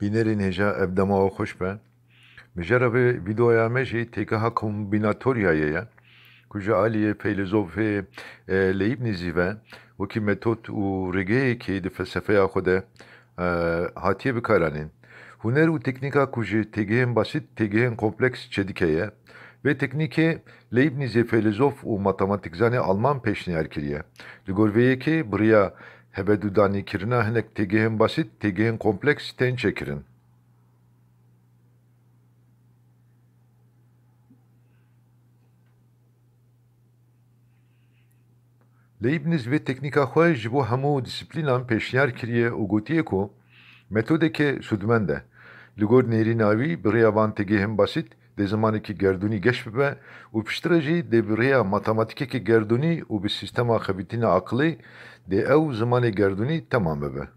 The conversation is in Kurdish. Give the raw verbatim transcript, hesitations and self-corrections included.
Bînerên hêja, ev dema we xweş be. Mijara vê vîdeoya me jî têgeha kombînatoryayê ye, ku ji aliyê feylezofê, e, Leibnizî ve wekî metod û rêgeyekê di felsefeya xwe de, e, hatiye bikaranîn. Huner û teknîka ku ji têgehên basît têgehên kompleks çêdike ye. Vê teknîkê Leibnizê feylezof û matematîkzanê alman pêşniyar kiriye. Li gor vê yekê bi riya hevedudanîkirina hinek têgehên basît têgehên kompleks tên çêkirin. Leibniz vê teknîka xwe ji bo hemû disiplînan pêşniyar kiriye û gotiye ku metodeke sûdmend e. Li gor nêrîna wî, bi rêya van têgehên basît dê zimanekî gerdûnî geş bibe û piştre jî dê bi rêya matematîkekî gerdûnî û bi sîstema xebitîna aqilî dê ew zimanê gerdûnî temam bibe.